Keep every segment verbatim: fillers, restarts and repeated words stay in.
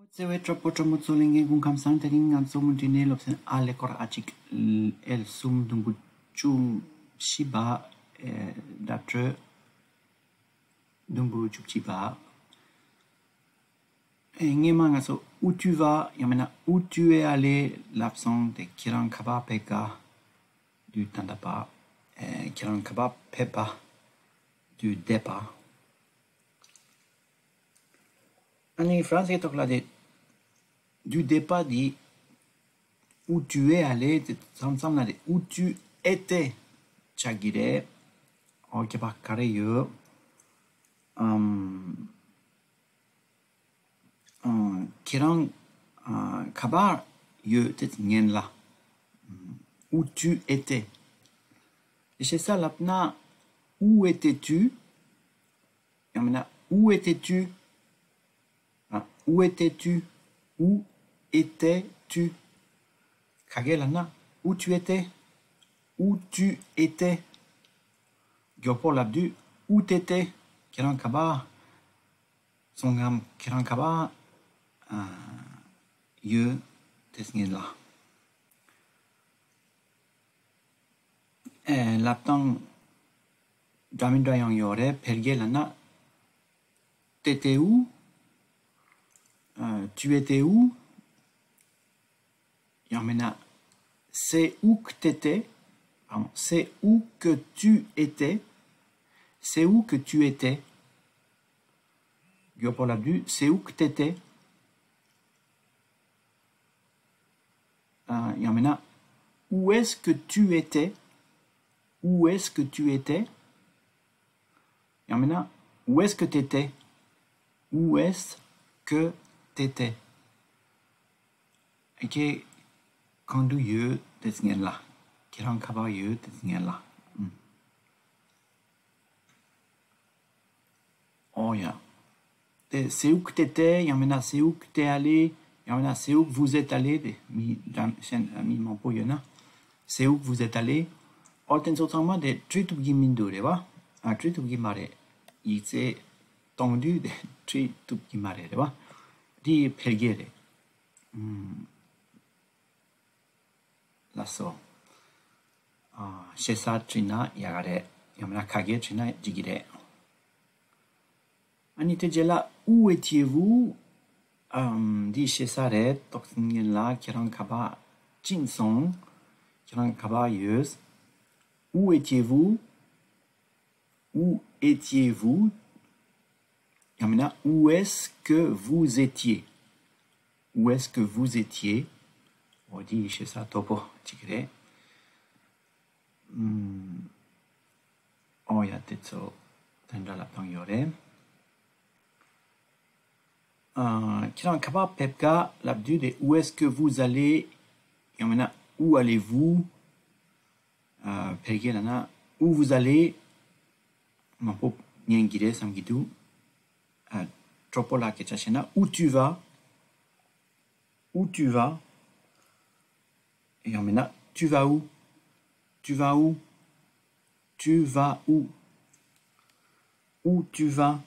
བརྩེ་བའི་གྲོགས་པོ་གྲོགས་མོ་ཚོ་ལྷན་རྒྱས་སྐུ་ཁམས་བཟང་། དེ་རིང་ང་ཚོ་མུ་མཐུད་ནས་སློབ་ཚན་ཨ་ཀླད་ཀོར་ཨ་གཅིག་ཨེལ་གསུམ་དུམ་བུ་བཅུ་བཞི་པ། ཨེ་བརྡ་སྤྲོད་དུམ་བུ་བཅུ་གཅིག་པ། ཨེ་སྔས་མ་ང་ཚོ་Où tu vas ཡང་མིན་ན་Où tu es allé ལབ་སོང་། དེ་ཁྱེད་རང་ག་པར་ཕེབས་ག་དུས་ད་ལྟ་པ། ཨེ་ཁྱེད་རང་ག་པར་ཕེབས་པ་དུས་འདས་པ། ཨ་ནི་ཧྥ་རན་སིའི་ཐོག་ལ་དེ་དུས་འདས་པ་དེ་Où tu es allé དེ་མཚམས་མཚམས་ལ་དེ་Où tu étais ཆགས་ཀྱི་རེད། ཨོ་ཁྱད་པར་ག་རེ་ཡོད། ཨམ། ཨ་ཁྱེད་རང་ཨ་ག་པར་ཡོད་དེ་ཉན་ལ། Où tu étais དེ་ཞེ་ས་ལབ་ན། Où étais-tu ཡང་མིན་ན། Où étais-tu ཨ། Où étais-tu Où étais-tu ག་གེ་ལབ་ན། Où tu étais Où tu étais མགྱོགས་པོ་ལབ་དུས། Où t'étais ཁྱེད་རང་ག་པར་སོང་ངམ། ཁྱེད་རང་ག་པར་ཨ་ཡོད་དེ་ཉན་ལ། ཨེ་ལབ་སྟངས་འདྲ་མི་འདྲ་ཡང་ཡོད་རེད། ཕལ་སྐད་ལབ་ན། T'étais où ཨ། Tu étais où ཡང་མིན་ན། C'est où que t'étais ཨ། C'est où que tu étais C'est où que tu étais མགྱོགས་པོ་ལབ་དུས། C'est où que t'étais ཨ། ཡང་མིན་ན། Où est-ce que tu étais Où est-ce que tu étais ཡང་མིན་ན། Où est-ce que t'étais Où est-ce que t'étais ཨ་ཁྱེད་གང་དུ་ཡོད་དེ་ཉན་ལ། ཁྱེད་རང་ག་པར་ཡོད་དེ་ཉན་ལ། ཨུམ། ཨོ་ཡ། དེ་C'est où que t'étais ཡང་མིན་ན། C'est où que t'es allé ཡང་མིན་ན། C'est où que vous êtes allé དེ་མི་འདྲ་གཞན་མི་མང་པོ་ཡོད་ན། C'est où que vous êtes allé ཨོ་དེ་ཚོ་ཚང་མ་དེ་བྲི་ཐུབ་ཀྱི་མི་འདུག་རེད་བ། ཨ། བྲི་ཐུབ་ཀྱི་མ་རེད། ཡིག་ཚད་གཏོང་དུས་དེ་བྲི་ཐུབ་ཀྱི་མ་རེད་རེད་བ། འདི་ཕལ་སྐད་རེད། ཨུམ། ལགས་སོ། ཨ། ཞེ་ས་བྲིས་ན་ཡག་ག་རེད། ཡང་མིན་ན་ག་གེ་བྲིས་ན་འགྲིག་གི་རེད། ཨ་ནི་དེ་རྗེས་ལ། Où étiez-vous ཨམ། འདི་ཞེ་ས་རེད། ཏོག་ཙམ་ཉན་ལ། ཁྱེད་རང་ག་པར་ཕྱིན་སོང་། ཁྱེད་རང་ག་པར་ཡོད། Où étiez-vous Où étiez-vous ཡང་མིན་ན། Où est-ce que vous étiez Où est-ce que vous étiez ཨོ་འདི་ཞེ་ས་དོ་པོ་གཅིག་རེད། ཨུམ། ཨོ་ཡ་དེ་ཚོ་དེ་འདྲ་ལབ་སྟངས་ཡོད་རེད། ཨ། ཁྱེད་རང་ག་པར་ཕེབས་ག་ལབ་དུས་དེ། Où est-ce que vous allez ཡང་མིན་ན། Où allez-vous ཨ། ཕལ་སྐད་ལབ་ན། Où vous allez མང་པོ་ཉན་གྱི་རེད་བསམ་གྱི་འདུག་ཨ། གྲོགས་པོ་ལ་སྐད་ཆ་བཤད་ན། Où tu vas Où tu vas ཡང་མིན་ན། Tu vas où Tu vas où Tu vas où Où tu vas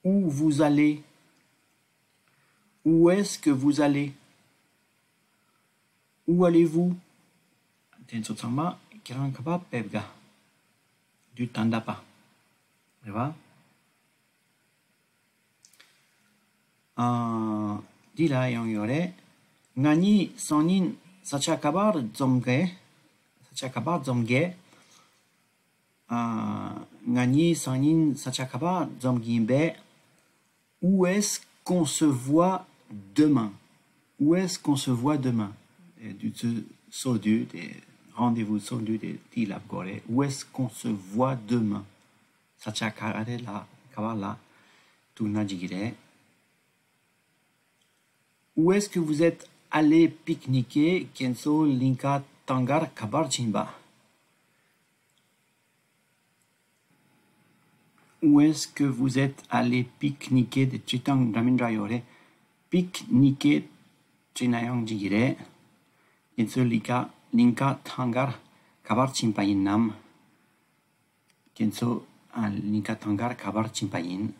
Où vous allez Où est-ce que vous allez Où allez-vous དེ་ཚོ་ཚང་མ་ཁྱེད་རང་ག་པར་ཕེབས་ག་དུས་ད་ལྟ་པ་རེད་བ། ཨ། འདི་ལ་ཡང་ཡོད་རེད། ང་གཉིས་སང་ཉིན་ས་ཆ་ག་པར་འཛོམས་ག་ས་ཆ་ག་པར་འཛོམས་ག་ཨ། ང་གཉིས་སང་ཉིན་ས་ཆ་ག་པར་འཛོམས་ཀྱི་ཡིན་པས། Où est-ce qu'on se voit demain Où est-ce qu'on se voit demain དུས་ཚོད་སོ་དུས་དེ། Rendez-vous སོ་དུས་དེ་དེ་ལབ་དགོས་རེད། Où est-ce qu'on se voit demain ས་ཆ་ག་རེ་ལ་ག་པར་ལ་ཐུག་ན་འགྲིག་གི་རེད། Où est-ce que vous êtes allé pique-niquer ཁྱེད་ཚོ་གླིང་ག་ཐང་གར་ག་པར་ཕྱིན་པ། Où est-ce que vous êtes allé pique-niquer དེ་བྲིས་སྟངས་འདྲ་མི་འདྲ་ཡོད་རེད། Pique-niquer བྲིས་ན་ཡང་འགྲིག་གི་རེད། ཁྱེད་ཚོ་གླིང་ག་གླིང་ག་ཐང་གར་ག་པར་ཕྱིན་པ་ཡིན་ནམ། ཁྱེད་ཚོ་ཨ། གླིང་ག་ཐང་གར་ག་པར་ཕྱིན་པ་ཡིན།